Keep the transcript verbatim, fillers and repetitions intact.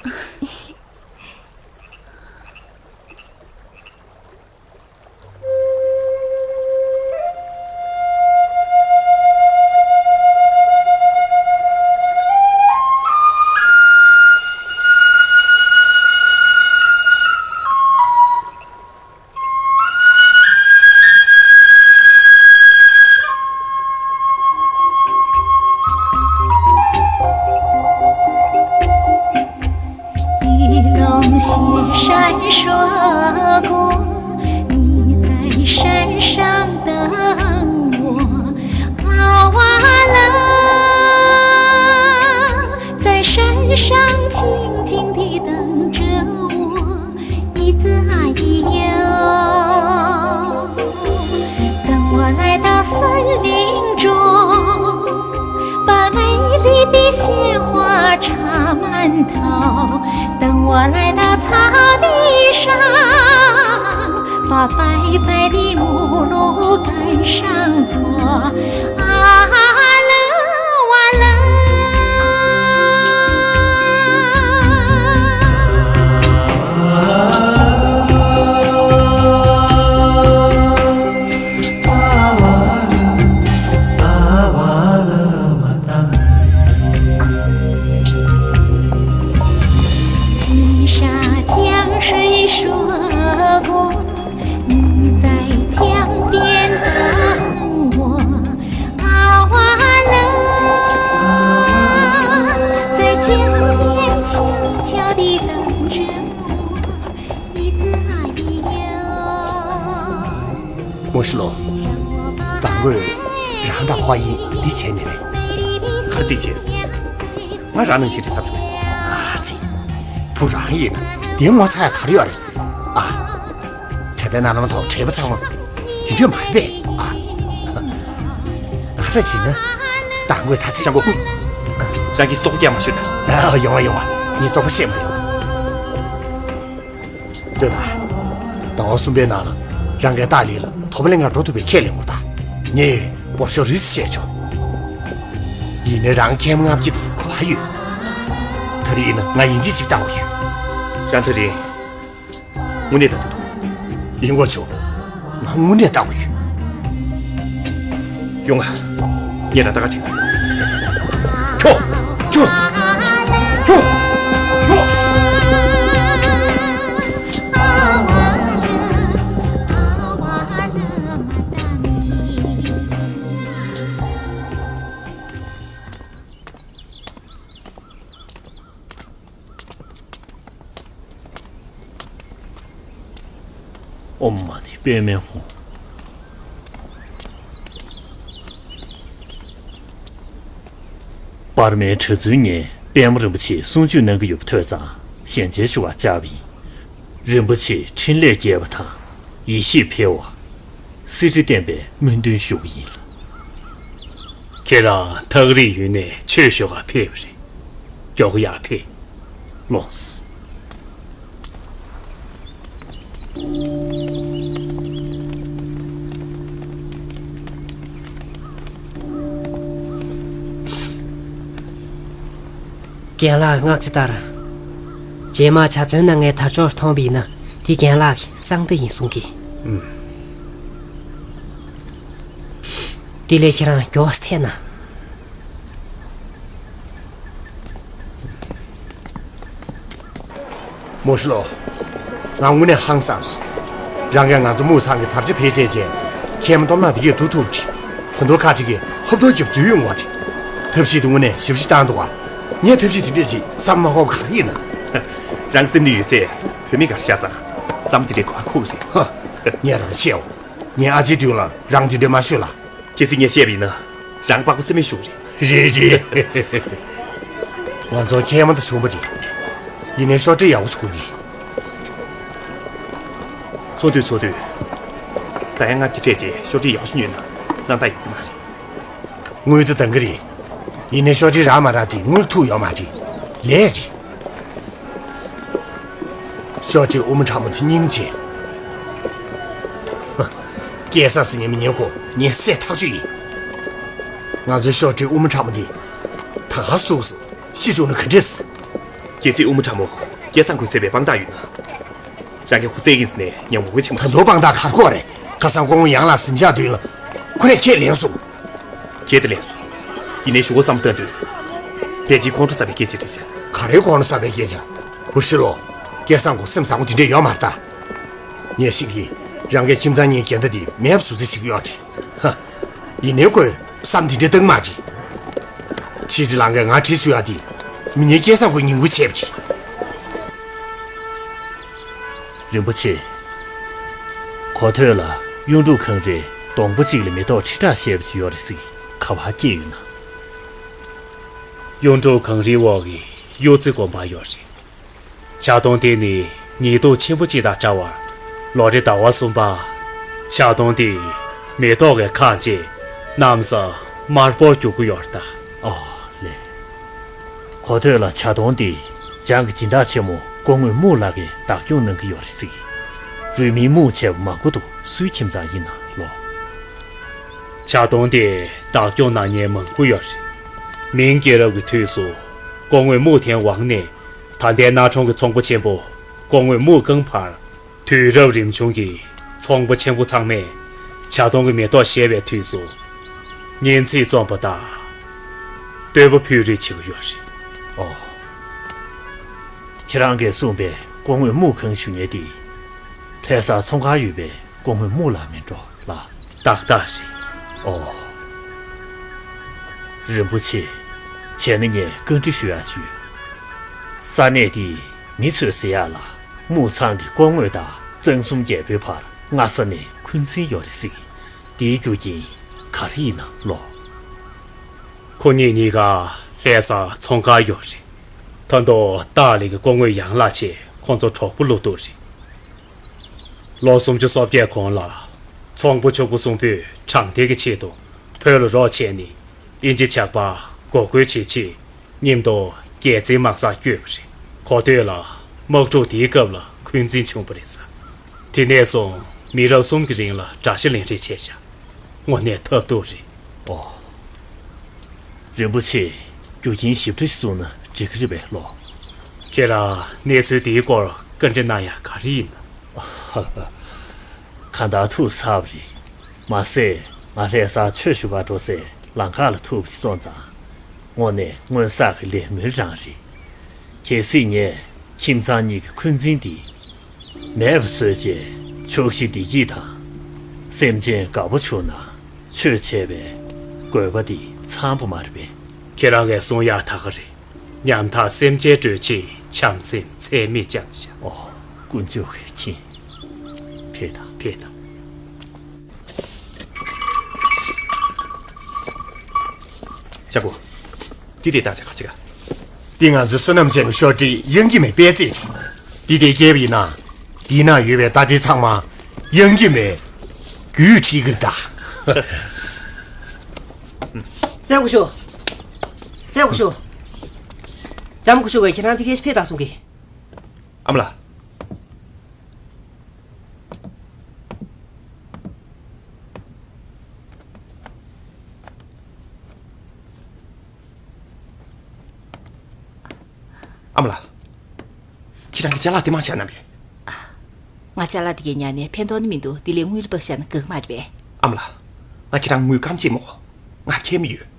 雨龙斜闪閃过，你在山上等我。啊哇啦，在山上静静地等着我。 一子啊一哟，等我来到森林中，把美丽的鲜花插满头。等我来到草地上，把白白的母鹿赶上坡。啊啦哇啦。 金沙江水说过，你在江边等我。啊哇啦，在江边悄悄地等着我。 མོ་ཤི་ལོ། དང་པོས་རང་དང་ཧྭ་ཡི་འདི་བྱས་མེད་པས། ག་རེ་འདི་བྱས། ང་རང་ནང་བཞིན་རེད་བསམ་བྱུང་། ཨ་ཙི། བུ་རང་ཡིན་ན་འདིའི་ངོ་ཚ་ཡ་ག་རེ་ཡོད་རེད་ཨ། བྱ་དེ་ན་ནམ་ཐོག་བྲེལ་བ་ཚང་མ་དེ་འདྲ་མ་རེད་པས་ཨ། ང་ར་བྱས་ན་དང་པོས་ད་ཚེ་ཅང་གོ། རང་གི་སོག་རྒྱ་མ་ཤོད་ད། ཡོང་བ་ཡོང་བ། ངས་བཙོག་པ་བཤད་མ་ཡོང་། ལྟོས་དང་། ཟླ་བ་གསུམ་པའི་ནང་ལ་རང་གིས་ཏཱ་ལི་ལ་ཐོག་མ་ལས་ང་འགྲོ་ཐུབ་པའི་ཁས་ལེན་དགོས་ད། ངས་འབོར་ཤོག་རིས་སུ་བཤད་ཆོག་ཡིན་ནའི་རང་ཁྱད་མངགས་ཀྱི་གོ་བ་ཡོད། ད་རེས་ཡིན་ན་ང་ཡིན་གཅིག་ཅིག་བཏང་དགོས་ཡོད། རང་ད་རེས་དངོས་གནས་ལྟ་འདོད་འདུག་ཡིན་དགོས་ཆོག་ང་དངོས་གནས་ལྟ་དགོས་ཡོད། ཡོང་ང་། ངས་ལ་ད་ག་དྲན། ཁྱོ། ཁྱོ། ཁྱོ། ཁྱོ། ཨོཾ་མ་ཎི་པདྨེ་ཧཱུྃ། བར་མའི་གྲྭ་བཙུན་ངས་པདྨ་རིན་པོ་ཆེའི་གསུང་ཆོས་གནང་གི་ཡོད་པ་ཐོས་ཙང་ཞལ་མཇལ་ཞུ་བར་བཅར་བ་ཡིན། རིན་པོ་ཆེ་འཕྲིན་ལས་རྒྱས་པ་དང་ཡེ་ཤེས་འཕེལ་བ། གསེར་ཁྲི་བསྟན་པའི་སྨོན་འདུན་ཞུ་གི་ཡིན་ལགས། ཁྱེད་རང་ཐག་རིང་ཡུལ་ནས་ཆོས་ཞུ་གར་ཕེབས་པ་རེད། མགྱོགས་ཡར་ཕེབས། ལོངས། རྒན་ལགས་སྔགས་ཅི་ལྟར། རྗེས་མ་བྱ་བཙུན་རྣམ་ལྔའི་དར་ལྕོག་མཐོང་བ་ཡིན་ན་དེ་རྒན་ལགས་ཀྱི་གསང་བདག་ཡིན་གསུང་གི། ཨུམ། དེ་ལས་ཁྱེད་རང་མགྱོགས་ཐད་ན། མོ་ཤི་ལོ། ང་དངོས་གནས་ཧང་སངས་སོང་། རང་གིས་ང་ཚོ་མུའུ་ཚང་གི་དར་ཆ་བེད་སྤྱད་བྱས་མཁལ་མ་སྟོབས་ནག་འདི་གས་བསྡུ་ཐུབ་ཅིག་ད་དུང་ཁ་ཅིག་གིས་ཧབ་ཐོབ་ཀྱི་འཛུལ་ཡོང་བ་རེད། ཐབས་ཤེས་དེ་དངོས་གནས་ཞེ་པོ་ཅིག་བཏང་འདུག་ག་ངས་ཐབས་ཤེས་དེ་འདྲས་ཅིག་བསམ་མ་ཁོམ་ག་རེ་ཡིན་ན། རང་སེམས་ནི་ཡོད་ཚད་བུད་མེད་གར་ཤ་ཚ། བསམ་དེ་འདྲས་གོ་བ་ཁུག་རེད། ཧ། ངས་རང་བཤད་འོ། ངའི་ཨ་ཅེ་དུས་ལ་རང་དེ་འདྲས་མ་ཤོད་ལ། གལ་སྲིད་ངས་བཤད་པ་ཡིན་ན་རང་དཔའ་བོ་སེམས་མེད་ཞུ་རེད། རེད་རེད། ང་ཚོ་མཁལ་མ་དང་མཚུངས་པ་རེད། ཡིན་ནའི་ཤོག་དྲིལ་ཡག་པོ་ཞིག་དགོས་ཀྱི། ཚོགས་འདུ་ཚོགས་དུས། ད་ཡང་ལྔ་བརྒྱ་སྤྲད་རྗེས་ཤོག་དྲིལ་ཡག་པོ་ཞིག་ཉོས་ན་སྣང་དག་ཡོད་ཀྱི་མ་རེད། དངུལ་དེ་འདང་གི་རེད། ཡིན་ནའི་ཤོག་དྲིལ་རག་མ་རག་དེ་དངུལ་ཐུག་ཡོད་མ་རེད། ལས་རེད། ཤོག་དྲིལ་དབུ་མ་ཕྲ་མོ་དེ་སྙིང་རྗེ། ཧ། སྐྱེས་ས་ཟེར་ཉན་མི་ཉན་ཁོ་ངས་བསད་ཐག་ཆོད་ཡིན། ང་ཚོའི་ཤོག་དྲིལ་དབུ་མ་ཕྲ་མོ་འདི། ད་ག་སུ་ཟེར་ཤི་བཅུག་ན་ག་འདྲས། རྒྱལ་སྲས་དབུ་མ་ཁྲ་མོ་སྐལ་བཟང་ཁུན་བསད་པའི་དཔང་རྟགས་ཡོད་ན། རང་གི་ཁུ་ཚའི་གིས་ནས་ཉམས་མགོ་ཆེན་པོ། ད་དུང་དཔང་རྟགས་གར་ཁོག་རེད། ཁ་སང་སྐུ་ངོ་ཡང་ལགས་གཟིམ་ཤག་མདུན་ལ་ཁོ་ནས་ཁས་ལེན་སོང་། ཁས་དེ་ལེན་སོང་། ཡིན་ནའི་གཞུག་གུ་བསམ་བློ་བཏང་དུས། ཕལ་ཆེར་ཁོང་ཁྲོ་ཟ་བའི་སྐད་ཆ་རེད་ཤག་ག་རེ་ཁོང་ཁྲོ་ཟ་བའི་སྐད་ཆ། བུ་ཧྲི་ལོ། སྐལ་བཟང་ཁོ་སེམས་བཟང་པོ་དེ་འདྲས་ཡོད་མ་རེད་ད། ངས་ཤེས་ཀྱི། རང་གི་ཁྱིམ་ཚང་གཉིས་འགལ་ཟླ་དེ་མེད་པ་བཟོ་རྩིས་བྱེད་ཀྱི་ཡོད་རེད། ཧ། ཡིན་ནའི་ཁོས་བསམ་དེ་འདྲ་བཏང་མ་རེད། ཕྱི་དྲི་ལང་གས་ང་དྲིས་སུ་ཡ་དེ། མི་ཉེ་སྐལ་བཟང་ཁོས་ཉིན་གུང་བྱས་པ་རེད། རིན་པོ་ཆེ། གོ་ཐོས་ལ་གཡུ་འབྲུག་གངས་རིའི་སྡོང་པོ་གཅིག་ལ་མེ་ཏོག་ཁྲི་ཕྲག་བཞད་པ་ཅིག་ཡོད་རེད་ཟེར་གི། ག་པར་སྐྱེས་ཡོད་ན། གཡུ་འབྲུག་གངས་རིའི་འོག་གི་གཡུ་རྩེ་དགོན་པར་ཡོད་རེད། བྱ་དོང་དེ་ནི་ཉི་གདུགས་ཆེན་པོ་གཅིག་དང་འདྲ་བར། ལོ་རེ་ཟླ་བ་གསུམ་པ། བྱ་དོང་དེ་མེ་ཏོག་གིས་ཁེངས་རྗེས་གནམ་ས་དམར་པོར་འགྱུར་གྱི་ཡོད་རེད་ད། ཨོ་ལེ། གོ་ཐོས་ལ་བྱ་དོང་དེ་བྱང་གི་སྦྱིན་བདག་ཆེན་མོ་སྐུ་ངོ་སྨུག་ལགས་ཀྱིས་བདག་སྐྱོང་གནང་གི་ཡོད་རེད་ཟེར་གི། རུས་མིང་སྨུག་བྱས་པ་མང་པོ་འདུག་སུའི་ཁྱིམ་ཚང་ཡིན་ན་ལོ། བྱ་དོང་དེ་བདག་སྐྱོང་གནང་མཁན་མང་པོ་ཡོད་རེད། མིང་རྒྱལ་རབས་ཀྱི་དུས་སུ་སྐུ་ངོ་སྨུག་ཐན་ཝང་ནས་ད་ལྟའི་གནའ་གྲོང་གི་ཚོང་པ་ཆེན་པོ་སྐུ་ངོ་སྨུག་ཀང་བར། དུས་རབས་རིམ་བྱུང་གི་ཚོང་པ་ཆེན་པོ་ཚང་མས་བྱ་དོང་གི་མེ་ཏོག་བཞད་པའི་དུས་སུ་སྙན་ཚིག་རྩོམ་པ་དང་བསྟོད་པ་ཕུལ་རེས་བྱེད་ཀྱི་ཡོད་རེད། ཨོ། ཁྱེད་རང་གིས་གསུངས་པའི་སྐུ་ངོ་སྨུག་ཁང་ཞུ་མཁན་དེ། ལྷ་ས་ཚོང་ཁང་ཡོད་པའི་སྐུ་ངོ་སྨུག་ལགས་མིན་འགྲོ་ལགས། ཏག་ཏག་རེད། ཨོ། རིན་པོ་ཆེ། བྱས་ན་ངས་བཀའ་འདྲི་ཞུ་ཡག་ཅིག་ཡོད། ས་གནས་འདིའི་མི་ཚོས་ཟེར་ཡག་ལ་སྨུག་ཚང་གི་སྐུ་ངོ་དང་གཙང་གསུམ་རྒྱལ་པོའི་བར་སྔ་ས་ནས་འཁོན་འཛིན་ཡོད་རེད་ཟེར་གི། འདིའི་རྒྱུ་རྐྱེན་ག་རེ་ཡིན་ན་ལོ། ཁོ་གཉིས་གཉིས་ཀ་ལྷ་ས་ཚོང་ཁང་ཡོད་རེད། ད་དུང་ཏཱ་ལི་གི་སྐུ་ངོ་ཡང་ལགས་བཅས་ཁོང་ཚོ་གྲོགས་པོ་བློ་གཏུག་རེད། ལོ་སུམ་ཅུ་སོ་བརྒྱད་གོང་ལ་ཚོང་པ་ཕྱུག་པོ་གསུམ་པོས་དྲང་བདེན་གྱི་ཆེད་དུ་བོད་ལ་རོགས་བྱས་ནས་དབྱིན་ཇི་ཇག་པ་འགོག་རྒོལ་བྱེད་ཆེད་མཉམ་དུ་རྒྱལ་རྩེའི་དམག་སར་བསྐྱོད་པ་རེད། གོ་ཐོས་ལ་དམག་འཁྲུག་དེའི་སྐབས་ལ་འཁོན་འཛིན་བྱུང་བ་རེད་ཟེར། དེ་ནས་བཟུང་མི་རབས་གསུམ་གྱི་རིང་ལ་དགྲ་ཤ་ལེན་རེས་བྱས་བཞག་དངོས་གནས་ཐབས་སྡུག་རེད། ཨོ། རིན་པོ་ཆེ། རྒྱུ་རྐྱེན་ཞིབ་ཕྲ་ཞིག་གསུངས་ན་འགྲིག་གི་རེད་པས་ལོ། ཁྱེད་རང་གནས་ཚུལ་འདིའི་སྐོར་བཀའ་འདྲི་གནང་ཡག་ག་རེ་ཡིན་ན། གང་ལྟར་ཐུགས་ཚ་བ་རེད། མ་ཟད་ང་ལྷ་སར་ཆོས་ཞུ་གར་འགྲོ་སའི་ལམ་ཁ་ལ་ཐུག་པ་ཞིག་སོང་ཙང་། དངོས་གནས་སྔོན་བསགས་ཀྱི་ལས་སྨོན་རང་རེད། གལ་སྲིད་ངས་ཁྱིམ་ཚང་གཉིས་ཀྱི་འཁོན་འཛིན་འདི་མེད་པ་བཟོས་རྗེས་ཕྱོགས་བཞི་བདེ་སྐྱིད་དང་། སེམས་ཅན་དགའ་པོ་བྱུང་ན་ཆོས་བྱས་པའི་དགོས་པ་འདི་ཚང་པ་མ་རེད་པས། ཁྱེད་རང་གིས་གསུང་ཡག་ད་ག་རེད། ཉམ་ཐག་སེམས་ཅན་སྒྲོལ་ཆེད་བྱམས་སེམས་ཚད་མེད་ཅན་ཞིག་ཨོ། དཀོན་མཆོག་གིས་མཁྱེན། ཕེབས་དང་། ཕེབས་དང་། ཤ་ཁུ། འདི་དེ་ལྟ་ཆ་ག་ཅི་ག་འདི་ང་ཚོའི་བསོད་ནམས་ཅན་གྱི་ཤོག་དྲིལ་དབྱངས་སྐྱིད་མའི་པད་ཚལ་རེད། འདི་དེ་སྐྱེས་པ་ཡིན་ན། འདིའི་ནང་ཡོད་པའི་རྟ་དྲེལ་ཚང་མ་དབྱངས་སྐྱིད་མའི་རྒྱུད་ཁྲིད་ཀྱི་རེད་ད། སྲས་སྐུ་ཞབས། སྲས་སྐུ་ཞབས། ལྕམ་སྐུ་ཞབས་ཀྱིས་ཁྱེད་རང་ཕ་གིར་ཕེབས་དང་གསུང་གི། ཨ་མ་ལགས། ཨ་མ་ལགས། ཁྱེད་རང་གིས་ཅ་ལག་དེ་མང་ཆེ་བསྣམས་པས། ང་ཅ་ལག་དེ་གའི་ཉར་ནས་ཕན་ཐོགས་ནི་མི་འདུག་དེ་ལས་དངུལ་ལ་བབས་བཞག་ན་དགའ་གི་མ་རེད་པས། ཨ་མ་ལགས། ང་ཁྱེད་རང་དངུལ་སྐམ་ཅིག་མོ། ང་ཁྱད་མི་ཡོད།